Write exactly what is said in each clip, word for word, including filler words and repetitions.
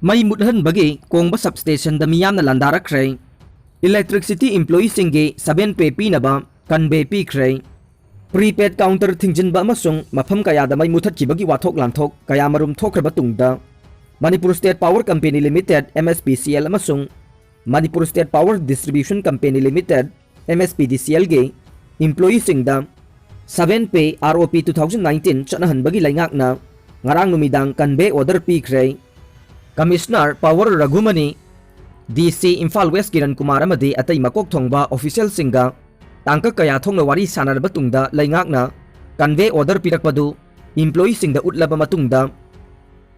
ꯃꯩ ꯃꯨꯠꯍꯟꯕꯒꯤ ꯀꯣꯡꯕ substationꯗ ꯃꯤꯌꯥꯝꯅ ꯂꯥꯟꯗꯥꯔꯛꯈ꯭ꯔꯦ꯫ Electricity employeeꯁꯤꯡꯒꯤ seven pay ꯄꯤꯅꯕ convey ꯄꯤꯈ꯭ꯔꯦ꯫ Prepaid counter ꯊꯤꯡꯖꯤꯟꯕ ꯑꯃꯁꯨꯡ ꯃꯐꯝ ꯀꯌꯥꯗ ꯃꯩ ꯃꯨꯊꯠꯈꯤꯕꯒꯤ ꯋꯥꯊꯣꯛ ꯂꯥꯟꯊꯣꯛ ꯀꯌꯥ ꯃꯔꯨꯝ ꯊꯣꯛꯈ꯭ꯔꯕ ꯇꯨꯡꯗ, Manipur State Power Company Limited, M S P C L, ꯑꯃꯁꯨꯡ Manipur State Power Distribution Company Limited, M S P D C Lꯒꯤ employeeꯁꯤꯡꯗ seven pay R O P two thousand nineteen ꯆꯠꯅꯍꯟꯕꯒꯤ ꯂꯩꯉꯥꯛꯅ ꯉꯔꯥꯡ ꯅꯨꯃꯤꯗꯥꯡ convey order ꯄꯤꯈ꯭ꯔꯦ꯫ Commissioner Power Raghumani, D C Imphal West Kiran Kumar ꯑꯃꯗꯤ ꯑꯇꯩ ꯃꯀꯣꯛ ꯊꯣꯡꯕ officialꯁꯤꯡꯒ ꯇꯥꯡꯀꯛ ꯀꯌꯥ ꯊꯣꯛꯅ ꯋꯥꯔꯤ ꯁꯥꯟꯅꯔꯕ ꯇꯨꯡꯗ ꯂꯩꯉꯥꯛꯅ convey order ꯄꯤꯔꯛꯄꯗꯨ employeeꯁꯤꯡꯗ ꯎꯠꯂꯕ ꯃꯇꯨꯡꯗ,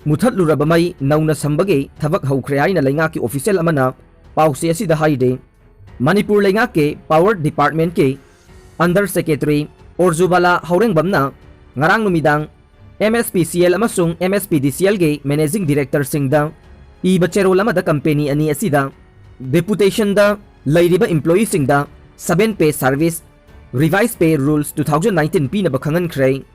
ꯃꯨꯊꯠꯂꯨꯔꯕ ꯃꯩ ꯅꯧꯅ ꯁꯝꯕꯒꯤ ꯊꯕꯛ ꯍꯧꯈ꯭ꯔꯦ ꯍꯥꯏꯅ ꯂꯩꯉꯥꯛꯀꯤ official ꯑꯃꯅ ꯄꯥꯎꯆꯦ ꯑꯁꯤꯗ ꯍꯥꯏꯔꯤ꯫ ꯃꯅꯤꯄꯨꯔ ꯂꯩꯉꯥꯛꯀꯤ Power Departmentꯀꯤ Under Secretary ꯑꯣꯔꯖꯨꯕꯥꯂꯥ ꯍꯧꯔꯦꯡꯕꯝꯅ ꯉꯔꯥꯡ ꯅꯨꯃꯤꯗꯥꯡ M S P C L ꯑꯃꯁꯨꯡ M S P D C Lꯒꯤ Managing Directorꯁꯤꯡꯗ ꯏꯕ ꯆꯦꯔꯣꯜ ꯑꯃꯗ company ꯑꯅꯤ ꯑꯁꯤꯗ deputationꯗ ꯂꯩꯔꯤꯕ employeeꯁꯤꯡꯗ seven pay service, revised pay rules two thousand nineteen ꯄꯤꯅꯕ ꯈꯪꯍꯟꯈ꯭ꯔꯦ꯫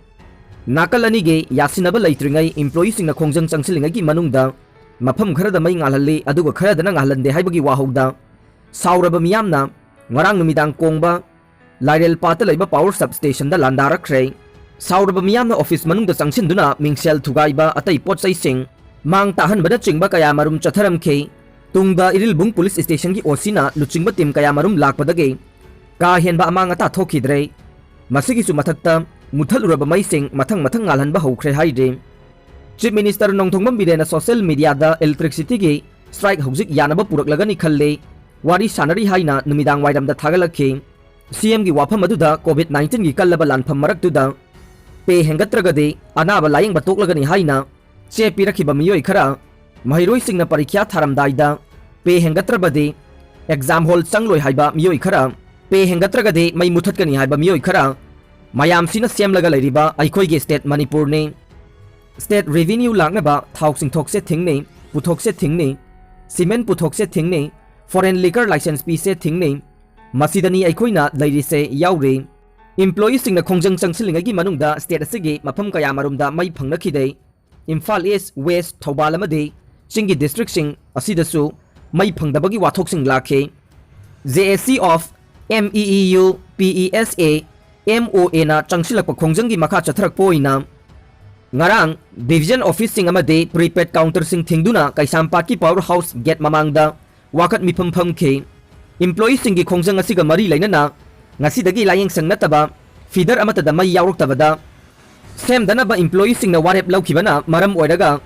ꯅꯥꯀꯜ ꯑꯅꯤꯒꯤ ꯌꯥꯁꯤꯟꯅꯕ ꯂꯩꯇ꯭ꯔꯤꯉꯩ employeeꯁꯤꯡꯅ ꯈꯣꯡꯖꯪ ꯆꯪꯁꯤꯜꯂꯤꯉꯩꯒꯤ ꯃꯅꯨꯡꯗ ꯃꯐꯝ ꯈꯔꯗ ꯃꯩ ꯉꯥꯜꯍꯜꯂꯤ, ꯑꯗꯨꯒ ꯈꯔꯗꯅ ꯉꯥꯜꯍꯟꯗꯦ ꯍꯥꯏꯕꯒꯤ ꯋꯥꯍꯧꯗ ꯁꯥꯎꯔꯕ ꯃꯤꯌꯥꯝꯅ ꯉꯔꯥꯡ ꯅꯨꯃꯤꯗꯥꯡ ꯀꯣꯡꯕ ꯂꯥꯏꯔꯦꯜ ꯄꯥꯠꯇ ꯂꯩꯕ power substationꯗ ꯂꯥꯟꯗꯥꯔꯛꯈ꯭ꯔꯦ꯫ ꯁꯥꯎꯔꯕ ꯃꯤꯌꯥꯝꯅ office ꯃꯅꯨꯡꯗ ꯆꯪꯁꯤꯟꯗꯨꯅ ꯃꯤꯡꯁꯦꯜ ꯊꯨꯒꯥꯏꯕ, ꯑꯇꯩ ꯄꯣꯠ ꯆꯩꯁꯤꯡ ꯃꯥꯡ ꯇꯥꯍꯟꯕꯅꯆꯤꯡꯕ ꯀꯌꯥ ꯃꯔꯨꯝ ꯆꯠꯊꯔꯝꯈꯤ꯫ ꯇꯨꯡꯗ ꯏꯔꯤꯜꯕꯨꯡ police stationꯒꯤ OCꯅ ꯂꯨꯆꯤꯡꯕ team ꯀꯌꯥ ꯃꯔꯨꯝ ꯂꯥꯛꯄꯗꯒꯤ ꯀꯥ ꯍꯦꯟꯕ ꯑꯃꯥꯡ ꯑꯇꯥ ꯊꯣꯛꯈꯤꯗ꯭ꯔꯦ꯫ ꯃꯁꯤꯒꯤꯁꯨ ꯃꯊꯛꯇ ꯃꯨꯠꯊꯠꯂꯨꯔꯕ ꯃꯩꯁꯤꯡ ꯃꯊꯪ ꯃꯊꯪ ꯉꯥꯜꯍꯟꯕ ꯍꯧꯈ꯭ꯔꯦ ꯍꯥꯏꯔꯤ꯫ Chief Minister Nongthombam ꯕꯤꯔꯦꯟꯅ social mediaꯗ electricityꯒꯤ strike ꯍꯧꯖꯤꯛ ꯌꯥꯅꯕ ꯄꯨꯔꯛꯂꯒꯅꯤ ꯈꯜꯂꯤ, ꯋꯥꯔꯤ ꯁꯥꯟꯅꯔꯤ ꯍꯥꯏꯅ ꯅꯨꯃꯤꯗꯥꯡ ꯋꯥꯏꯔꯝꯗ ꯊꯥꯒꯠꯂꯛꯈꯤ꯫ CMꯒꯤ ꯋꯥꯐꯝ ꯑꯗꯨꯗ COVID nineteenꯒꯤ ꯀꯜꯂꯕ ꯂꯥꯟꯐꯝ ꯃꯔꯛꯇꯨꯗ pay ꯍꯦꯟꯒꯠꯇ꯭ꯔꯒꯗꯤ ꯑꯅꯥꯕ ꯂꯥꯌꯦꯡꯕ ꯇꯣꯛꯂꯒꯅꯤ ꯍꯥꯏꯅ ꯆꯦ ꯄꯤꯔꯛꯈꯤꯕ ꯃꯤꯑꯣꯏ ꯈꯔ ꯃꯍꯩꯔꯣꯏꯁꯤꯡꯅ ꯄꯔꯤꯈ꯭ꯌꯥ ꯊꯥꯔꯝꯗꯥꯏꯗ pay ꯍꯦꯟꯒꯠꯇ꯭ꯔꯕꯗꯤ exam hall ꯆꯪꯂꯣꯏ ꯍꯥꯏꯕ ꯃꯤꯑꯣꯏ ꯈꯔ, pay ꯍꯦꯟꯒꯠꯇ꯭ꯔꯒꯗꯤ ꯃꯩ ꯃꯨꯊꯠꯀꯅꯤ ꯍꯥꯏꯕ ꯃꯤꯑꯣꯏ ꯈꯔ, ꯃꯌꯥꯝꯁꯤꯅ ꯁꯦꯝꯂꯒ ꯂꯩꯔꯤꯕ ꯑꯩꯈꯣꯏꯒꯤ state ꯃꯅꯤꯄꯨꯔꯅꯤ꯫ State revenue ꯂꯥꯛꯅꯕ ꯊꯥꯎ ꯆꯤꯡꯊꯣꯛꯁꯦ ꯊꯤꯡꯅꯤ, ꯄꯨꯊꯣꯛꯁꯦ ꯊꯤꯡꯅꯤ, cement ꯄꯨꯊꯣꯛꯁꯦ ꯊꯤꯡꯅꯤ, foreign liquor license ꯄꯤꯁꯦ ꯊꯤꯡꯅꯤ꯫ ꯃꯁꯤꯗꯅꯤ ꯑꯩꯈꯣꯏꯅ ꯂꯩꯔꯤꯁꯦ ꯌꯥꯎꯔꯤ꯫ Employeeꯁꯤꯡꯅ ꯈꯣꯡꯖꯪ ꯆꯪꯁꯤꯜꯂꯤꯉꯩꯒꯤ ꯃꯅꯨꯡꯗ state ꯑꯁꯤꯒꯤ ꯃꯐꯝ ꯀꯌꯥꯃꯔꯨꯝꯗ ꯃꯩ ꯐꯪꯅꯈꯤꯗꯦ꯫ ꯏꯝꯐꯥꯜ East, West, ꯊꯧꯕꯥꯜ ꯑꯃꯗꯤ ꯆꯤꯡꯒꯤ districtꯁꯤꯡ ꯑꯁꯤꯗꯁꯨ ꯃꯩ ꯐꯪꯗꯕꯒꯤ ꯋꯥꯊꯣꯛꯁꯤꯡ ꯂꯥꯛꯈꯤ꯫ J A C of M E E U P E S A M O Aꯅ ꯆꯪꯁꯤꯜꯂꯛꯄ ꯈꯣꯡꯖꯪꯒꯤ ꯃꯈꯥ ꯆꯠꯊꯔꯛꯄ ꯑꯣꯏꯅ ꯉꯔꯥꯡ division officeꯁꯤꯡ ꯑꯃꯗꯤ prepaid counterꯁꯤꯡ ꯊꯤꯡꯗꯨꯅ ꯀꯩꯁꯥꯝꯄꯥꯠꯀꯤ power house gate ꯃꯃꯥꯡꯗ ꯋꯥꯀꯠ ꯃꯤꯐꯝ ꯐꯝꯈꯤ꯫ Employeeꯁꯤꯡꯒꯤ ꯈꯣꯡꯖꯪ ꯑꯁꯤꯒ ꯃꯔꯤ ꯂꯩꯅꯅ ꯉꯁꯤꯗꯒꯤ ꯂꯥꯌꯦꯡꯁꯪ ꯅꯠꯇꯕ feeder ꯑꯃꯠꯇꯗ ꯃꯩ ꯌꯥꯎꯔꯛꯇꯕꯗ ꯁꯦꯝꯗꯅꯕ employeeꯁꯤꯡꯅ ꯋꯥꯔꯦꯞ ꯂꯧꯈꯤꯕꯅ ꯃꯔꯝ ꯑꯣꯏꯔꯒ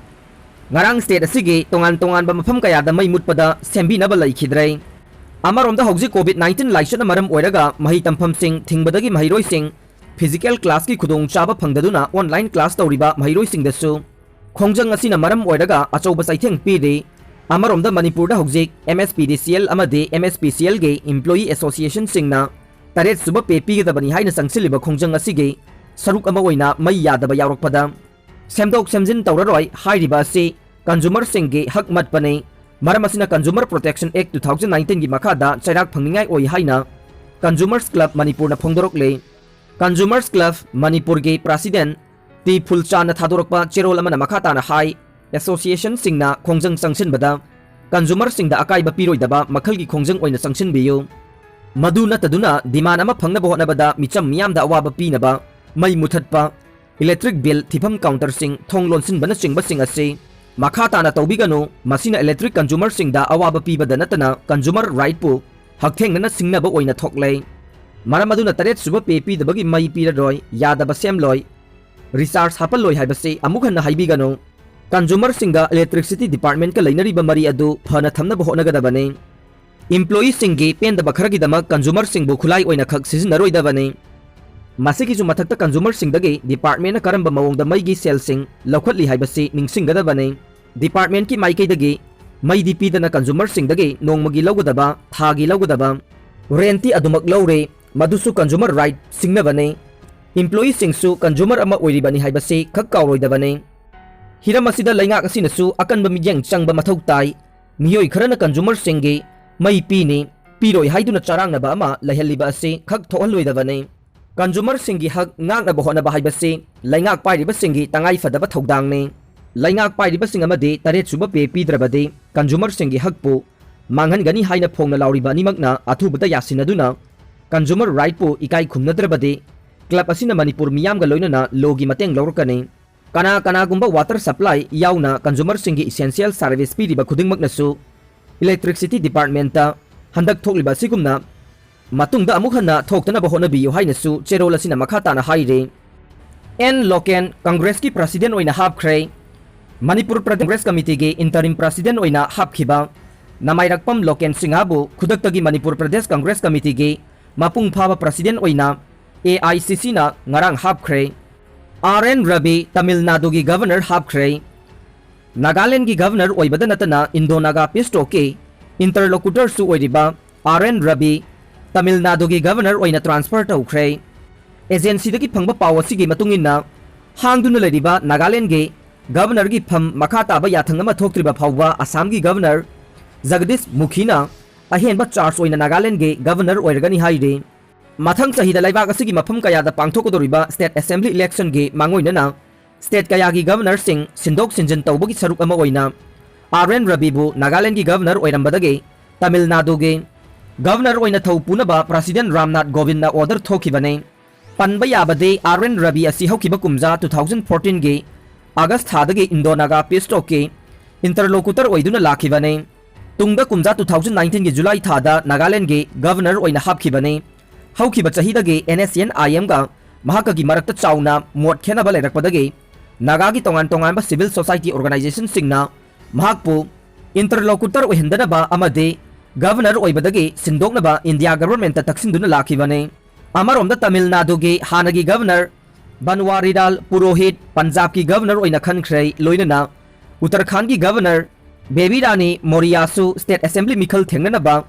ꯉꯔꯥꯡ state ꯑꯁꯤꯒꯤ ꯇꯣꯉꯥꯟ ꯇꯣꯉꯥꯟꯕ ꯃꯐꯝ ꯀꯌꯥꯗ ꯃꯩ ꯃꯨꯠꯄꯗ ꯁꯦꯝꯕꯤꯅꯕ ꯂꯩꯈꯤꯗ꯭ꯔꯦ꯫ ꯑꯃꯔꯣꯝꯗ ꯍꯧꯖꯤꯛ COVID nineteen ꯂꯥꯏꯆꯠꯅ ꯃꯔꯝ ꯑꯣꯏꯔꯒ ꯃꯍꯩ ꯇꯝꯐꯝꯁꯤꯡ ꯊꯤꯡꯕꯗꯒꯤ ꯃꯍꯩꯔꯣꯏꯁꯤꯡ physical classꯀꯤ ꯈꯨꯗꯣꯡꯆꯥꯕ ꯐꯪꯗꯗꯨꯅ online class ꯇꯧꯔꯤꯕ ꯃꯍꯩꯔꯣꯏꯁꯤꯡꯗꯁꯨ ꯈꯣꯡꯖꯪ ꯑꯁꯤꯅ ꯃꯔꯝ ꯑꯣꯏꯔꯒ ꯑꯆꯧꯕ ꯆꯩꯊꯦꯡ ꯄꯤꯔꯤ꯫ ꯑꯃꯔꯣꯝꯗ ꯃꯅꯤꯄꯨꯔꯗ ꯍꯧꯖꯤꯛ M S P D C L ꯑꯃꯗꯤ M S P C Lꯒꯤ employee associationꯁꯤꯡꯅ ꯇꯔꯦꯠ ꯁꯨꯕ pay ꯄꯤꯒꯗꯕꯅꯤ ꯍꯥꯏꯅ ꯆꯪꯁꯤꯜꯂꯤꯕ ꯈꯣꯡꯖꯪ ꯑꯁꯤꯒꯤ ꯁꯔꯨꯛ ꯑꯃ ꯑꯣꯏꯅ ꯃꯩ ꯌꯥꯗꯕ ꯌꯥꯎꯔꯛꯄꯗ ꯁꯦꯝꯗꯣꯛ ꯁꯦꯝꯖꯤꯟ ꯇꯧꯔꯔꯣꯏ ꯍꯥꯏꯔꯤꯕ ꯑꯁꯤ consumerꯁꯤꯡꯒꯤ ꯍꯛ ꯃꯠꯄꯅꯤ꯫ ꯃꯔꯝ ꯑꯁꯤꯅ Consumer Protection Act two thousand nineteenꯒꯤ ꯃꯈꯥꯗ ꯆꯩꯔꯥꯛ ꯐꯪꯅꯤꯡꯉꯥꯏ ꯑꯣꯏ ꯍꯥꯏꯅ Consumers Club ꯃꯅꯤꯄꯨꯔꯅ ꯐꯣꯡꯗꯣꯔꯛꯂꯤ꯫ Consumers Club ꯃꯅꯤꯄꯨꯔꯒꯤ president ꯇꯤ ꯐꯨꯜꯆꯥꯟꯅ ꯊꯥꯗꯣꯔꯛꯄ ꯆꯦꯔꯣꯜ ꯑꯃꯅ ꯃꯈꯥ ꯇꯥꯅ ꯍꯥꯏ, associationꯁꯤꯡꯅ ꯈꯣꯡꯖꯪ ꯆꯪꯁꯤꯟꯕꯗ consumerꯁꯤꯡꯗ ꯑꯀꯥꯏꯕ ꯄꯤꯔꯣꯏꯗꯕ ꯃꯈꯜꯒꯤ ꯈꯣꯡꯖꯪ ꯑꯣꯏꯅ ꯆꯪꯁꯤꯟꯕꯤꯌꯨ꯫ ꯃꯗꯨ ꯅꯠꯇꯗꯨꯅ demand ꯑꯃ ꯐꯪꯅꯕ ꯍꯣꯠꯅꯕꯗ ꯃꯤꯆꯝ ꯃꯤꯌꯥꯝꯗ ꯑꯋꯥꯕ ꯄꯤꯅꯕ, ꯃꯩ ꯃꯨꯊꯠꯄ, electric bill ꯊꯤꯐꯝ counterꯁꯤꯡ ꯊꯣꯡ ꯂꯣꯟꯁꯤꯟꯕꯅꯆꯤꯡꯕꯁꯤꯡ ꯑꯁꯤ ꯃꯈꯥ ꯇꯥꯅ ꯇꯧꯕꯤꯒꯅꯨ꯫ ꯃꯁꯤꯅ electric consumerꯁꯤꯡꯗ ꯑꯋꯥꯕ ꯄꯤꯕꯗ ꯅꯠꯇꯅ consumer rightꯄꯨ ꯍꯛꯊꯦꯡꯅꯅ ꯁꯤꯡꯅꯕ ꯑꯣꯏꯅ ꯊꯣꯛꯂꯦ꯫ ꯃꯔꯝ ꯑꯗꯨꯅ ꯇꯔꯦꯠ ꯁꯨꯕ pay ꯄꯤꯗꯕꯒꯤ ꯃꯩ ꯄꯤꯔꯔꯣꯏ, ꯌꯥꯗꯕ ꯁꯦꯝꯂꯣꯏ, recharge ꯍꯥꯞꯄꯜꯂꯣꯏ ꯍꯥꯏꯕꯁꯤ ꯑꯃꯨꯛ ꯍꯟꯅ ꯍꯥꯏꯕꯤꯒꯅꯨ꯫ Consumerꯁꯤꯡꯒ electricity departmentꯀ ꯂꯩꯅꯔꯤꯕ ꯃꯔꯤ ꯑꯗꯨ ꯐꯅ ꯊꯝꯅꯕ ꯍꯣꯠꯅꯒꯗꯕꯅꯤ꯫ Employeeꯁꯤꯡꯒꯤ ꯄꯦꯟꯗꯕ ꯈꯔꯒꯤꯗꯃꯛ consumerꯁꯤꯡꯕꯨ ꯈꯨꯠꯂꯥꯏ ꯑꯣꯏꯅ ꯈꯛ ꯁꯤꯖꯤꯟꯅꯔꯣꯏꯗꯕꯅꯤ꯫ ꯃꯁꯤꯒꯤꯁꯨ ꯃꯊꯛꯇ consumerꯁꯤꯡꯗꯒꯤ departmentꯅ ꯀꯔꯝꯕ ꯃꯑꯣꯡꯗ ꯃꯩꯒꯤ saleꯁꯤꯡ ꯂꯧꯈꯠꯂꯤ ꯍꯥꯏꯕꯁꯤ ꯅꯤꯡꯁꯤꯡꯒꯗꯕꯅꯤ꯫ Departmentꯀꯤ ꯃꯥꯏꯀꯩꯗꯒꯤ ꯃꯩꯗꯤ ꯄꯤꯗꯅ consumerꯁꯤꯡꯗꯒꯤ ꯅꯣꯡꯃꯒꯤ ꯂꯧꯒꯗꯕ, ꯊꯥꯒꯤ ꯂꯧꯒꯗꯕ rentꯇꯤ ꯑꯗꯨꯃꯛ ꯂꯧꯔꯦ, ꯃꯗꯨꯁꯨ consumer right ꯁꯤꯡꯅꯕꯅꯤ꯫ Employeeꯁꯤꯡꯁꯨ consumer ꯑꯃ ꯑꯣꯏꯔꯤꯕꯅꯤ ꯍꯥꯏꯕꯁꯤ ꯈꯛ ꯀꯥꯎꯔꯣꯏꯗꯕꯅꯤ꯫ ꯍꯤꯔꯝ ꯑꯁꯤꯗ ꯂꯩꯉꯥꯛ ꯑꯁꯤꯅꯁꯨ ꯑꯀꯟꯕ ꯃꯤꯠꯌꯦꯡ ꯆꯪꯕ ꯃꯊꯧ ꯇꯥꯏ꯫ ꯃꯤꯑꯣꯏ ꯈꯔꯅ consumerꯁꯤꯡꯒꯤ ꯃꯩ ꯄꯤꯅꯤ, ꯄꯤꯔꯣꯏ ꯍꯥꯏꯗꯨꯅ ꯆꯔꯥꯡꯅꯕ ꯑꯃ ꯂꯩꯍꯜꯂꯤꯕ ꯑꯁꯤ ꯈꯛ ꯊꯣꯛꯍꯜꯂꯣꯏꯗꯕꯅꯤ꯫ Consumerꯁꯤꯡꯒꯤ ꯍꯛ ꯉꯥꯛꯅꯕ ꯍꯣꯠꯅꯕ ꯍꯥꯏꯕꯁꯤ ꯂꯩꯉꯥꯛ ꯄꯥꯏꯔꯤꯕꯁꯤꯡꯒꯤ ꯇꯉꯥꯏ ꯐꯗꯕ ꯊꯧꯗꯥꯡꯅꯤ꯫ ꯂꯩꯉꯥꯛ ꯄꯥꯏꯔꯤꯕꯁꯤꯡ ꯑꯃꯗꯤ ꯇꯔꯦꯠ ꯁꯨꯕ ꯄꯦ ꯄꯤꯗ꯭ꯔꯕꯗꯤ ꯀꯟꯖꯨꯃꯔꯁꯤꯡꯒꯤ ꯍꯛꯄꯨ ꯃꯥꯡꯍꯟꯒꯅꯤ ꯍꯥꯏꯅ ꯐꯣꯡꯅ ꯂꯥꯎꯔꯤꯕ ꯑꯅꯤꯃꯛꯅ ꯑꯊꯨꯕꯗ ꯌꯥꯁꯤꯟꯅꯗꯨꯅ ꯀꯟꯖꯨꯃꯔ ꯔꯥꯏꯠꯄꯨ ꯏꯀꯥꯏ ꯈꯨꯝꯅꯗ꯭ꯔꯕꯗꯤ ꯀ꯭ꯂꯕ ꯑꯁꯤꯅ ꯃꯅꯤꯄꯨꯔ ꯃꯤꯌꯥꯝꯒ ꯂꯣꯏꯅꯅ ꯂꯣꯒꯤ ꯃꯇꯦꯡ ꯂꯧꯔꯛꯀꯅꯤ꯫ ꯀꯅꯥ ꯀꯅꯥꯒꯨꯝꯕ ꯋꯥꯇꯔ ꯁꯄ꯭ꯂꯥꯏ ꯌꯥꯎꯅ ꯀꯟꯖꯨꯃꯔꯁꯤꯡꯒꯤ ꯏꯁꯦꯟꯁꯤꯌꯦꯜ ꯁꯥꯔꯚꯤꯁ ꯄꯤꯔꯤꯕ ꯈꯨꯗꯤꯡꯃꯛꯅꯁꯨ ꯏꯂꯦꯛꯇ꯭ꯔꯤꯛꯁꯤꯇꯤ ꯗꯤꯄꯥꯔꯠꯃꯦꯟꯇ ꯍꯟꯗꯛ ꯊꯣꯛꯂꯤꯕ ꯑꯁꯤꯒꯨꯝꯅ ꯃꯇꯨꯡꯗ ꯑꯃꯨꯛ ꯍꯟꯅ ꯊꯣꯛꯇꯅꯕ ꯍꯣꯠꯅꯕꯤꯌꯨ ꯍꯥꯏꯅꯁꯨ ꯆꯦꯔꯣꯜ ꯑꯁꯤꯅ ꯃꯈꯥ ꯇꯥꯅ ꯍꯥꯏꯔꯤ꯫ ꯑꯦꯟ ꯂꯣꯀꯦꯟ ꯀꯪꯒ꯭ꯔꯦꯁꯀꯤ ꯄ꯭ꯔꯁꯤꯗꯦꯟ ꯑꯣꯏꯅ ꯍꯥꯞꯈ꯭ꯔꯦ꯫ ꯃꯅꯤꯄꯨꯔ ꯄ꯭ꯔꯗꯦꯁ ꯀꯪꯒ꯭ꯔꯦꯁ ꯀꯃꯤꯇꯤꯒꯤ ꯏꯟꯇꯔꯤꯝ ꯄ꯭ꯔꯁꯤꯗꯦꯟ ꯑꯣꯏꯅ ꯍꯥꯞꯈꯤꯕ ꯅꯃꯥꯏꯔꯛꯄꯝ ꯂꯣꯀꯦꯟ ꯁꯤꯡꯍꯕꯨ ꯈꯨꯗꯛꯇꯒꯤ ꯃꯅꯤꯄꯨꯔ ꯄ꯭ꯔꯗꯦꯁ ꯀꯪꯒ꯭ꯔꯦꯁ ꯀꯃꯤꯇꯤꯒꯤ ꯃꯄꯨꯡ ꯐꯥꯕ ꯄ꯭ꯔꯁꯤꯗꯦꯟ ꯑꯣꯏꯅ ꯑꯦ ꯑꯥꯏ ꯁꯤ ꯁꯤꯅ ꯉꯔꯥꯡ ꯍꯥꯞꯈ꯭ꯔꯦ꯫ ꯑꯥꯔ ꯑꯦꯟ ꯔꯕꯤ ꯇꯥꯃꯤꯜ ꯅꯥꯗꯨꯒꯤ ꯒꯚꯔꯅꯔ ꯍꯥꯞꯈ꯭ꯔꯦ꯫ ꯅꯥꯒꯥꯂꯦꯟꯗꯒꯤ ꯒꯚꯔꯅꯔ ꯑꯣꯏꯕꯗ ꯅꯠꯇꯅ ꯏꯟꯗꯣ ꯅꯥꯒꯥ ꯄꯤꯁ ꯇꯣꯛꯀꯤ ꯏꯟꯇꯔꯂꯣꯀꯨꯇꯔꯁꯨ ꯑꯣꯏꯔꯤꯕ ꯑꯥꯔ ꯑꯦꯟ ꯔꯕꯤ ꯇꯥꯃꯤꯜ ꯅꯥꯗꯨꯒꯤ ꯒꯚꯔꯅꯔ ꯑꯣꯏꯅ ꯇ꯭ꯔꯥꯟꯁꯐꯔ ꯇꯧꯈ꯭ꯔꯦ꯫ ꯑꯦꯖꯦꯟꯁꯤꯗꯒꯤ ꯐꯪꯕ ꯄꯥꯎ ꯑꯁꯤꯒꯤ ꯃꯇꯨꯡ ꯏꯟꯅ, ꯍꯥꯡꯗꯨꯅ ꯂꯩꯔꯤꯕ ꯅꯥꯒꯥꯂꯦꯟꯗꯒꯤ ꯒꯚꯔꯅꯔꯒꯤ ꯐꯝ ꯃꯈꯥ ꯇꯥꯕ ꯌꯥꯊꯪ ꯑꯃ ꯊꯣꯛꯇ꯭ꯔꯤꯕ ꯐꯥꯎꯕ ꯑꯁꯥꯝꯒꯤ ꯒꯚꯔꯅꯔ ꯖꯒꯗꯤꯁ ꯃꯨꯈꯤꯅ ꯑꯍꯦꯟꯕ ꯆꯥꯔꯖ ꯑꯣꯏꯅ ꯅꯥꯒꯥꯂꯦꯟꯗꯒꯤ ꯒꯚꯔꯅꯔ ꯑꯣꯏꯔꯒꯅꯤ ꯍꯥꯏꯔꯤ꯫ ꯃꯊꯪ ꯆꯍꯤꯗ ꯂꯩꯕꯥꯛ ꯑꯁꯤꯒꯤ ꯃꯐꯝ ꯀꯌꯥꯗ ꯄꯥꯡꯊꯣꯛꯀꯗꯧꯔꯤꯕ ꯁ꯭ꯇꯦꯠ ꯑꯦꯁꯦꯝꯕ꯭ꯂꯤ ꯏꯂꯦꯛꯁꯟꯒꯤ ꯃꯥꯡꯑꯣꯏꯅꯅ ꯁ꯭ꯇꯦꯠ ꯀꯌꯥꯒꯤ ꯒꯚꯔꯅꯔꯁꯤꯡ ꯁꯤꯟꯗꯣꯛ ꯁꯤꯟꯖꯤꯟ ꯇꯧꯕꯒꯤ ꯁꯔꯨꯛ ꯑꯃ ꯑꯣꯏꯅ ꯑꯥꯔ ꯑꯦꯟ ꯔꯕꯤꯕꯨ ꯅꯥꯒꯥꯂꯦꯟꯗꯒꯤ ꯒꯚꯔꯅꯔ ꯑꯣꯏꯔꯝꯕꯗꯒꯤ ꯇꯥꯃꯤꯜ ꯅꯥꯗꯨꯒꯤ ꯒꯚꯔꯅꯔ ꯑꯣꯏꯅ ꯊꯧ ꯄꯨꯅꯕ ꯄ꯭ꯔꯁꯤꯗꯦꯟ ꯔꯥꯝꯅꯥꯊ ꯀꯣꯕꯤꯟꯗꯅ ꯑꯣꯔꯗꯔ ꯊꯣꯛꯈꯤꯕꯅꯤ꯫ ꯄꯟꯕ ꯌꯥꯕꯗꯤ, ꯑꯥꯔ ꯑꯦꯟ ꯔꯕꯤ ꯑꯁꯤ ꯍꯧꯈꯤꯕ ꯀꯨꯝꯖꯥ two thousand fourteen ꯒꯤ ꯑꯥꯒꯁ ꯊꯥꯗꯒꯤ ꯏꯟꯗꯣ ꯅꯥꯒꯥ ꯄꯤꯁ ꯇꯣꯛꯀꯤ ꯏꯟꯇꯔꯂꯣꯀꯨꯇꯔ ꯑꯣꯏꯗꯨꯅ ꯂꯥꯛꯈꯤꯕꯅꯤ꯫ ꯇꯨꯡꯗ ꯀꯨꯝꯖꯥ two thousand nineteen ꯒꯤ ꯖꯨꯂꯥꯏ ꯊꯥꯗ ꯅꯥꯒꯥꯂꯦꯟꯗꯒꯤ ꯒꯚꯔꯅꯔ ꯑꯣꯏꯅ ꯍꯥꯞꯈꯤꯕꯅꯤ꯫ ꯍꯧꯈꯤꯕ ꯆꯍꯤꯗꯒꯤ ꯑꯦꯟ ꯑꯦꯁ ꯁꯤ ꯑꯦꯟ ꯑꯥꯏ ꯑꯦꯝꯒ ꯃꯍꯥꯛꯀꯒꯤ ꯃꯔꯛꯇ ꯆꯥꯎꯅ ꯃꯣꯠ ꯈꯦꯠꯅꯕ ꯂꯩꯔꯛꯄꯗꯒꯤ ꯅꯥꯒꯥꯒꯤ ꯇꯣꯉꯥꯟ ꯇꯣꯉꯥꯟꯕ ꯁꯤꯚꯤꯜ ꯁꯣꯁꯥꯏꯇꯤ ꯑꯣꯔꯒꯅꯥꯏꯖꯦꯁꯟꯁꯤꯡꯅ ꯃꯍꯥꯛꯄꯨ ꯏꯟꯇꯔꯂꯣꯀꯨꯇꯔ ꯑꯣꯏꯍꯟꯗꯅꯕ ꯑꯃꯗꯤ ꯒꯚꯔꯅꯔ ꯑꯣꯏꯕꯗꯒꯤ ꯁꯤꯟꯗꯣꯛꯅꯕ ꯏꯟꯗꯤꯌꯥ ꯒꯚꯔꯟꯃꯦꯟꯠꯇ ꯇꯛꯁꯤꯟꯗꯨꯅ ꯂꯥꯛꯈꯤꯕꯅꯤ꯫ ꯑꯃꯔꯣꯝꯗ ꯇꯥꯃꯤꯜ ꯅꯥꯗꯨꯒꯤ ꯍꯥꯟꯅꯒꯤ ꯒꯚꯔꯅꯔ ꯕꯟꯋꯥꯔꯤꯂꯥꯜ ꯄꯨꯔꯣꯍꯤꯠ ꯄꯟꯖꯥꯕꯀꯤ ꯒꯚꯔꯅꯔ ꯑꯣꯏꯅ ꯈꯟꯈ꯭ꯔꯦ, ꯂꯣꯏꯅꯅ ꯎꯠꯇꯔꯈꯥꯟꯗꯒꯤ ꯒꯚꯔꯅꯔ ꯕꯦꯕꯤ ꯔꯥꯅꯤ ꯃꯣꯔꯤꯌꯥꯁꯨ ꯁ꯭ꯇꯦꯠ ꯑꯦꯁꯦꯝꯕ꯭ꯂꯤ ꯃꯤꯈꯜ ꯊꯦꯡꯅꯅꯕ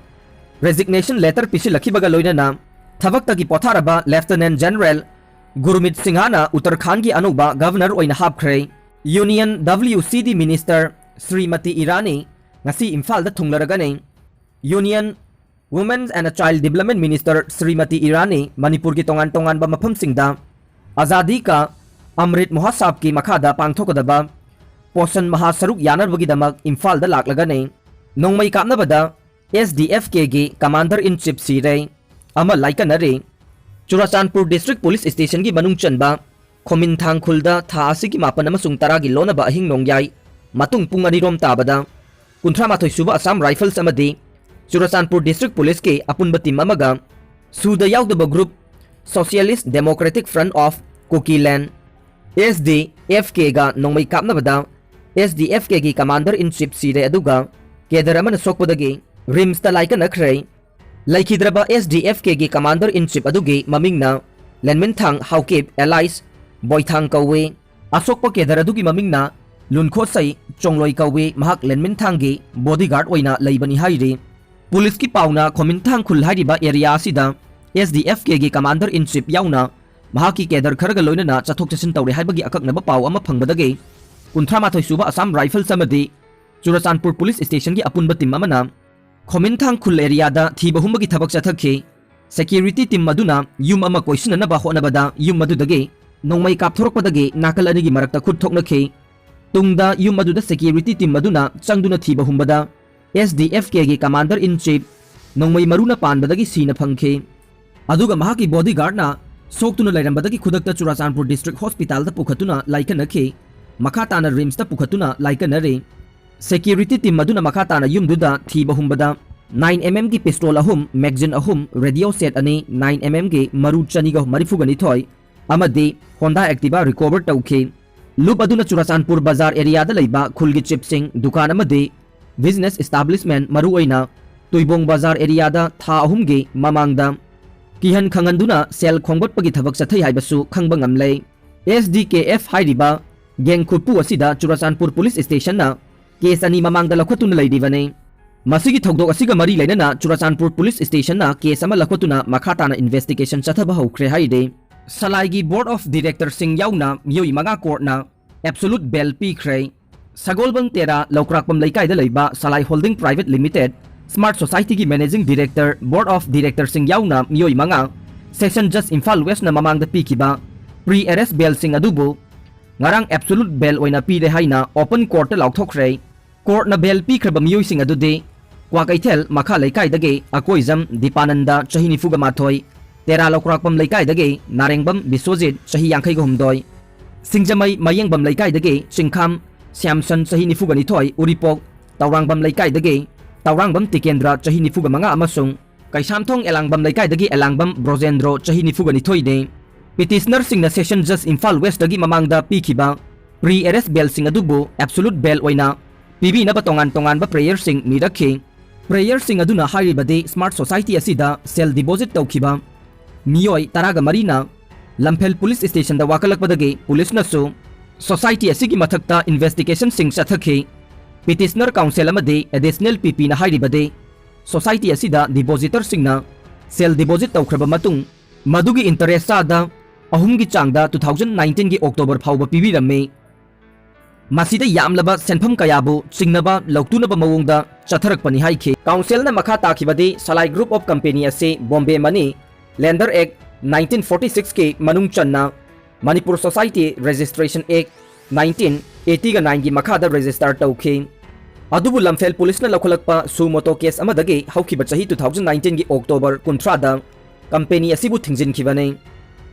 ꯔꯦꯖꯤꯒꯅꯦꯁꯟ ꯂꯦꯇꯔ ꯄꯤꯁꯤꯜꯂꯛꯈꯤꯕꯒ ꯂꯣꯏꯅꯅ ꯊꯕꯛꯇꯒꯤ ꯄꯣꯊꯥꯔꯕ ꯂꯦꯐꯇꯤꯅꯦꯟꯠ ꯖꯦꯅꯔꯦꯜ ꯒꯨꯔꯃꯤꯠ ꯁꯤꯡꯍꯅ ꯎꯠꯇꯔꯈꯥꯟꯗꯒꯤ ꯑꯅꯧꯕ ꯒꯚꯔꯅꯔ ꯑꯣꯏꯅ ꯍꯥꯞꯈ꯭ꯔꯦ꯫ ꯌꯨꯅꯤꯌꯟ ꯗꯕ꯭ꯂꯤꯌꯨ ꯁꯤ ꯗꯤ ꯃꯤꯅꯤꯁꯇꯔ ꯁ꯭ꯔꯤꯃꯇꯤ ꯏꯔꯥꯅꯤ ꯉꯁꯤ ꯏꯝꯐꯥꯜꯗ ꯊꯨꯡꯂꯔꯒꯅꯤ꯫ Union women and child development minister Shrimati Irani ꯃꯅꯤꯄꯨꯔꯒꯤ ꯇꯣꯉꯥꯟ ꯇꯣꯉꯥꯟꯕ ꯃꯐꯝꯁꯤꯡꯗ ꯑꯖꯥꯗꯤ ꯀꯥ ꯑꯃ꯭ꯔꯤꯠ ꯃꯍꯣꯠꯁꯕꯀꯤ ꯃꯈꯥꯗ ꯄꯥꯡꯊꯣꯛꯀꯗꯕ ꯄꯣꯁꯟ ꯃꯍꯥ ꯁꯔꯨꯛ ꯌꯥꯅꯕꯒꯤꯗꯃꯛ ꯏꯝꯐꯥꯜꯗ ꯂꯥꯛꯂꯒꯅꯤ꯫ ꯅꯣꯡꯃꯩ ꯀꯥꯞꯅꯕꯗ S D F Kꯒꯤ Commander in Chief ꯁꯤꯔꯦ, ꯑꯃ ꯂꯥꯏꯀꯠꯅꯔꯦ꯫ ꯆꯨꯔꯥꯆꯥꯟꯄꯨꯔ District Police Stationꯒꯤ ꯃꯅꯨꯡ ꯆꯟꯕ ꯈꯣꯃꯤꯟꯊꯥꯡ ꯈꯨꯜꯗ ꯊꯥ ꯑꯁꯤꯒꯤ ꯃꯥꯄꯟ ꯑꯃꯁꯨꯡ ꯇꯔꯥꯒꯤ ꯂꯣꯟꯅꯕ ꯑꯍꯤꯡ ꯅꯣꯡꯌꯥꯏ ꯃꯇꯨꯡ ꯄꯨꯡ ꯑꯅꯤꯔꯣꯝ ꯇꯥꯕꯗ ꯀꯨꯟꯊ꯭ꯔꯥ ꯃꯥꯊꯣꯏ ꯁꯨꯕ Assam Rifles ꯑꯃꯗꯤ ꯆꯨꯔꯥꯆꯥꯟꯄꯨꯔ District Policeꯀꯤ ꯑꯄꯨꯟꯕ team ꯑꯃꯒ ꯁꯨꯗ ꯌꯥꯎꯗꯕ group Socialist Democratic Front of Kukiland, S D F Kꯒ ꯅꯣꯡꯃꯩ ꯀꯥꯞꯅꯕꯗ S D F Kꯒꯤ Commander in Chief ꯁꯤꯔꯦ, ꯑꯗꯨꯒ cadre ꯑꯃꯅ ꯁꯣꯛꯄꯗꯒꯤ RIMSꯇ ꯂꯥꯏꯀꯠꯅꯈ꯭ꯔꯦ꯫ ꯂꯩꯈꯤꯗ꯭ꯔꯕ S D F Kꯒꯤ Commander in Chief ꯑꯗꯨꯒꯤ ꯃꯃꯤꯡꯅ ꯂꯦꯟꯃꯤꯟꯊꯥꯡ ꯍꯥꯎꯀꯤꯞ alias ꯕꯣꯏꯊꯥꯡ ꯀꯧꯏ꯫ ꯑꯁꯣꯛꯄ cadre ꯑꯗꯨꯒꯤ ꯃꯃꯤꯡꯅ ꯂꯨꯟꯈꯣꯠꯁꯩ ꯆꯣꯡꯂꯣꯏ ꯀꯧꯏ꯫ ꯃꯍꯥꯛ ꯂꯦꯟꯃꯤꯟꯊꯥꯡꯒꯤ bodyguard ꯑꯣꯏꯅ ꯂꯩꯕꯅꯤ ꯍꯥꯏꯔꯤ꯫ Policeꯀꯤ ꯄꯥꯎꯅ ꯈꯣꯃꯤꯟꯊꯥꯡ ꯈꯨꯜ ꯍꯥꯏꯔꯤꯕ area ꯑꯁꯤꯗ S D F Kꯒꯤ Commander in Chief ꯌꯥꯎꯅ ꯃꯍꯥꯛꯀꯤ cadre ꯈꯔꯒ ꯂꯣꯏꯅꯅ ꯆꯠꯊꯣꯛ ꯆꯠꯁꯤꯟ ꯇꯧꯔꯦ ꯍꯥꯏꯕꯒꯤ ꯑꯀꯛꯅꯕ ꯄꯥꯎ ꯑꯃ ꯐꯪꯕꯗꯒꯤ ꯀꯨꯟꯊ꯭ꯔꯥ ꯃꯥꯊꯣꯏ ꯁꯨꯕ Assam Rifles ꯑꯃꯗꯤ ꯆꯨꯔꯥꯆꯥꯟꯄꯨꯔ Police Stationꯒꯤ ꯑꯄꯨꯟꯕ team ꯑꯃꯅ ꯈꯣꯃꯤꯟꯊꯥꯡ ꯈꯨꯜ areaꯗ ꯊꯤꯕ ꯍꯨꯝꯕꯒꯤ ꯊꯕꯛ ꯆꯠꯊꯈꯤ꯫ Security team ꯑꯗꯨꯅ ꯌꯨꯝ ꯑꯃ ꯀꯣꯏꯁꯤꯟꯅꯅꯕ ꯍꯣꯠꯅꯕꯗ ꯌꯨꯝ ꯑꯗꯨꯗꯒꯤ ꯅꯣꯡꯃꯩ ꯀꯥꯞꯊꯣꯔꯛꯄꯗꯒꯤ ꯅꯥꯀꯜ ꯑꯅꯤꯒꯤ ꯃꯔꯛꯇ ꯈꯨꯠ ꯊꯣꯛꯅꯈꯤ꯫ ꯇꯨꯡꯗ ꯌꯨꯝ ꯑꯗꯨꯗ security team ꯑꯗꯨꯅ ꯆꯪꯗꯨꯅ ꯊꯤꯕ ꯍꯨꯝꯕꯗ S D F Kꯒꯤ Commander in Chief ꯅꯣꯡꯃꯩ ꯃꯔꯨꯅ ꯄꯥꯟꯕꯗꯒꯤ ꯁꯤꯅ ꯐꯪꯈꯤ꯫ ꯑꯗꯨꯒ ꯃꯍꯥꯛꯀꯤ bodyguardꯅ ꯁꯣꯛꯇꯨꯅ ꯂꯩꯔꯝꯕꯗꯒꯤ ꯈꯨꯗꯛꯇ ꯆꯨꯔꯥꯆꯥꯟꯄꯨꯔ District Hospitalꯗ ꯄꯨꯈꯠꯇꯨꯅ ꯂꯥꯏꯀꯠꯅꯈꯤ꯫ ꯃꯈꯥ ꯇꯥꯅ RIMSꯇ ꯄꯨꯈꯠꯇꯨꯅ ꯂꯥꯏꯀꯠꯅꯔꯤ꯫ Security team ꯑꯗꯨꯅ ꯃꯈꯥ ꯇꯥꯅ ꯌꯨꯝꯗꯨꯗ ꯊꯤꯕ ꯍꯨꯝꯕꯗ nine MM ꯒꯤ pistol ꯑꯍꯨꯝ, magazine ꯑꯍꯨꯝ, radio set ꯑꯅꯤ, nine MM ꯒꯤ ꯃꯔꯨ ꯆꯅꯤꯒ ꯃꯔꯤꯐꯨꯒ ꯅꯤꯊꯣꯏ ꯑꯃꯗꯤ Honda Activa recover ꯇꯧꯈꯤ꯫ Loop ꯑꯗꯨꯅ ꯆꯨꯔꯥꯆꯥꯟꯄꯨꯔ ꯕꯖꯥꯔ areaꯗ ꯂꯩꯕ ꯈꯨꯜꯒꯤ chiefꯁꯤꯡ, ꯗꯨꯀꯥꯟ ꯑꯃꯗꯤ business establishment, ꯃꯔꯨꯑꯣꯏꯅ ꯇꯨꯏꯕꯣꯡ ꯕꯖꯥꯔ areaꯗ ꯊꯥ ꯑꯍꯨꯝꯒꯤ ꯃꯃꯥꯡꯗ ꯀꯤꯍꯟ ꯈꯪꯍꯟꯗꯨꯅ ꯁꯦꯜ ꯈꯣꯝꯒꯠꯄꯒꯤ ꯊꯕꯛ ꯆꯠꯊꯩ ꯍꯥꯏꯕꯁꯨ ꯈꯪꯕ ꯉꯝꯂꯦ꯫ S D K F ꯍꯥꯏꯔꯤꯕ gang ꯈꯨꯠꯄꯨ ꯑꯁꯤꯗ ꯆꯨꯔꯥꯆꯥꯟꯄꯨꯔ Police Stationꯅ case ꯑꯅꯤ ꯃꯃꯥꯡꯗ ꯂꯧꯈꯠꯇꯨꯅ ꯂꯩꯔꯤꯕꯅꯤ꯫ ꯃꯁꯤꯒꯤ ꯊꯧꯗꯣꯛ ꯑꯁꯤꯒ ꯃꯔꯤ ꯂꯩꯅꯅ ꯆꯨꯔꯥꯆꯥꯟꯄꯨꯔ Police Stationꯅ case ꯑꯃ ꯂꯧꯈꯠꯇꯨꯅ ꯃꯈꯥ ꯇꯥꯅ investigation ꯆꯠꯊꯕ ꯍꯧꯈ꯭ꯔꯦ ꯍꯥꯏꯔꯤ꯫ ꯁꯂꯥꯏꯒꯤ Board of Directorꯁꯤꯡ ꯌꯥꯎꯅ ꯃꯤꯑꯣꯏ ꯃꯉꯥ courtꯅ absolute bail ꯄꯤꯈ꯭ꯔꯦ꯫ ꯁꯒꯣꯜꯕꯟ ꯇꯦꯔꯥ ꯂꯧꯀ꯭ꯔꯥꯛꯄꯝ ꯂꯩꯀꯥꯏꯗ ꯂꯩꯕ ꯁꯂꯥꯏ Holding Private Limited Smart Societyꯒꯤ Managing Director, Board of Directorꯁꯤꯡ ꯌꯥꯎꯅ ꯃꯤꯑꯣꯏ ꯃꯉꯥ Session Judge ꯏꯝꯐꯥꯜ Westꯅ ꯃꯃꯥꯡꯗ ꯄꯤꯈꯤꯕ pre arrest bailꯁꯤꯡ ꯑꯗꯨꯕꯨ ꯉꯔꯥꯡ absolute bail ꯑꯣꯏꯅ ꯄꯤꯔꯦ ꯍꯥꯏꯅ open courtꯇ ꯂꯥꯎꯊꯣꯛꯈ꯭ꯔꯦ꯫ Courtꯅ bail ꯄꯤꯈ꯭ꯔꯕ ꯃꯤꯑꯣꯏꯁꯤꯡ ꯑꯗꯨꯗꯤ ꯀ꯭ꯋꯥꯀꯩꯊꯦꯜ ꯃꯈꯥ ꯂꯩꯀꯥꯏꯗꯒꯤ ꯑꯀꯣꯏꯖꯝ ꯗꯤꯄꯥꯅꯟꯗ, ꯆꯍꯤ ꯅꯤꯐꯨꯒ ꯃꯥꯊꯣꯏ, ꯇꯦꯔꯥ ꯂꯧꯀ꯭ꯔꯥꯛꯄꯝ ꯂꯩꯀꯥꯏꯗꯒꯤ ꯅꯥꯔꯦꯡꯕꯝ ꯕꯤꯁ꯭ꯋꯖꯤꯠ, ꯆꯍꯤ ꯌꯥꯡꯈꯩꯒ ꯍꯨꯝꯗꯣꯏ, ꯁꯤꯡꯖꯃꯩ ꯃꯌꯦꯡꯕꯝ ꯂꯩꯀꯥꯏꯗꯒꯤ ꯆꯤꯡꯈꯥꯝ ꯁ꯭ꯌꯥꯝꯁꯟ, ꯆꯍꯤ ꯅꯤꯐꯨꯒ ꯅꯤꯊꯣꯏ, ꯎꯔꯤꯄꯣꯛ ꯇꯧꯔꯥꯡꯕꯝ ꯂꯩꯀꯥꯏꯗꯒꯤ ꯇꯧꯔꯥꯡꯕꯝ ꯇꯤꯀꯦꯟꯗ꯭ꯔ, ꯆꯍꯤ ꯅꯤꯐꯨꯒ ꯃꯉꯥ, ꯑꯃꯁꯨꯡ ꯀꯩꯁꯥꯝꯊꯣꯡ ꯑꯦꯂꯥꯡꯕꯝ ꯂꯩꯀꯥꯏꯗꯒꯤ ꯑꯦꯂꯥꯡꯕꯝ ꯕ꯭ꯔꯣꯖꯦꯟꯗ꯭ꯔꯣ, ꯆꯍꯤ ꯅꯤꯐꯨꯒ ꯅꯤꯊꯣꯏꯅꯤ꯫ Petitionerꯁꯤꯡꯅ Session Judge ꯏꯝꯐꯥꯜ Westꯇꯒꯤ ꯃꯃꯥꯡꯗ ꯄꯤꯈꯤꯕ pre arrest bailꯁꯤꯡ ꯑꯗꯨꯕꯨ absolute bail ꯑꯣꯏꯅ ꯄꯤꯕꯤꯅꯕ ꯇꯣꯉꯥꯟ ꯇꯣꯉꯥꯟꯕ prayerꯁꯤꯡ ꯅꯤꯔꯛꯈꯤ꯫ Prayerꯁꯤꯡ ꯑꯗꯨꯅ ꯍꯥꯏꯔꯤꯕꯗꯤ Smart Society ꯑꯁꯤꯗ ꯁꯦꯜ deposit ꯇꯧꯈꯤꯕ ꯃꯤꯑꯣꯏ ꯇꯔꯥꯒ ꯃꯔꯤꯅ ꯂꯝꯐꯦꯜ police stationꯗ ꯋꯥꯀꯠꯂꯛꯄꯗꯒꯤ policeꯅꯁꯨ society ꯑꯁꯤꯒꯤ ꯃꯊꯛꯇ investigationꯁꯤꯡ ꯆꯠꯊꯈꯤ꯫ Petitioner counsel ꯑꯃꯗꯤ additional PPꯅ ꯍꯥꯏꯔꯤꯕꯗꯤ society ꯑꯁꯤꯗ depositorꯁꯤꯡꯅ ꯁꯦꯜ deposit ꯇꯧꯈ꯭ꯔꯕ ꯃꯇꯨꯡ ꯃꯗꯨꯒꯤ interest ꯆꯥꯗ ꯑꯍꯨꯝꯒꯤ ꯆꯥꯡꯗ two thousand nineteenꯒꯤ October ꯐꯥꯎꯕ ꯄꯤꯕꯤꯔꯝꯃꯤ꯫ ꯃꯁꯤꯗ ꯌꯥꯝꯂꯕ ꯁꯦꯟꯐꯝ ꯀꯌꯥꯕꯨ ꯆꯤꯡꯅꯕ ꯂꯧꯇꯨꯅꯕ ꯃꯑꯣꯡꯗ ꯆꯠꯊꯔꯛꯄꯅꯤ ꯍꯥꯏꯈꯤ꯫ Counselꯅ ꯃꯈꯥ ꯇꯥꯈꯤꯕꯗꯤ Salai Group of Company ꯑꯁꯤ Bombay Money Lender Act nineteen forty sixꯀꯤ ꯃꯅꯨꯡ ꯆꯟꯅ Manipur Society Registration Act nineteen eightyꯒ nineꯒꯤ ꯃꯈꯥꯗ register ꯇꯧꯈꯤ꯫ ꯑꯗꯨꯕꯨ ꯂꯝꯐꯦꯜ policeꯅ ꯂꯧꯈꯠꯂꯛꯄ suo motu case ꯑꯃꯗꯒꯤ ꯍꯧꯈꯤꯕ ꯆꯍꯤ two thousand nineteenꯒꯤ October ꯀꯨꯟꯊ꯭ꯔꯥꯗ company ꯑꯁꯤꯕꯨ ꯊꯤꯡꯖꯤꯟꯈꯤꯕꯅꯤ꯫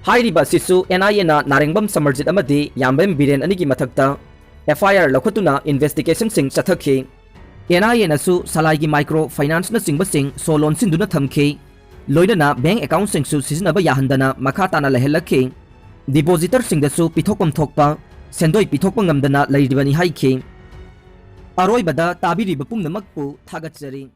ꯍꯥꯏꯔꯤꯕ ꯑꯁꯤꯁꯨ NIAꯅ ꯅꯥꯔꯦꯡꯕꯝ ꯁꯃꯔꯖꯤꯠ ꯑꯃꯗꯤ ꯌꯥꯝꯕꯦꯝ ꯕꯤꯔꯦꯟ ꯑꯅꯤꯒꯤ ꯃꯊꯛꯇ FIR ꯂꯧꯈꯠꯇꯨꯅ investigationꯁꯤꯡ ꯆꯠꯊꯈꯤ꯫ NIAꯅꯁꯨ ꯁꯂꯥꯏꯒꯤ micro financeꯅꯆꯤꯡꯕꯁꯤꯡ ꯁꯣ ꯂꯣꯟꯁꯤꯟꯗꯨꯅ ꯊꯝꯈꯤ꯫ ꯂꯣꯏꯅꯅ bank accountꯁꯤꯡꯁꯨ ꯁꯤꯖꯤꯟꯅꯕ ꯌꯥꯍꯟꯗꯅ ꯃꯈꯥ ꯇꯥꯅ ꯂꯩꯍꯜꯂꯛꯈꯤ꯫ Depositorꯁꯤꯡꯗꯁꯨ ꯄꯤꯊꯣꯛꯐꯝ ꯊꯣꯛꯄ ꯁꯦꯟꯗꯣꯏ ꯄꯤꯊꯣꯛꯄ ꯉꯝꯗꯅ ꯂꯩꯔꯤꯕꯅꯤ ꯍꯥꯏꯈꯤ꯫ ꯑꯔꯣꯏꯕꯗ ꯇꯥꯕꯤꯔꯤꯕ ꯄꯨꯝꯅꯃꯛꯄꯨ ꯊꯥꯒꯠꯆꯔꯤ꯫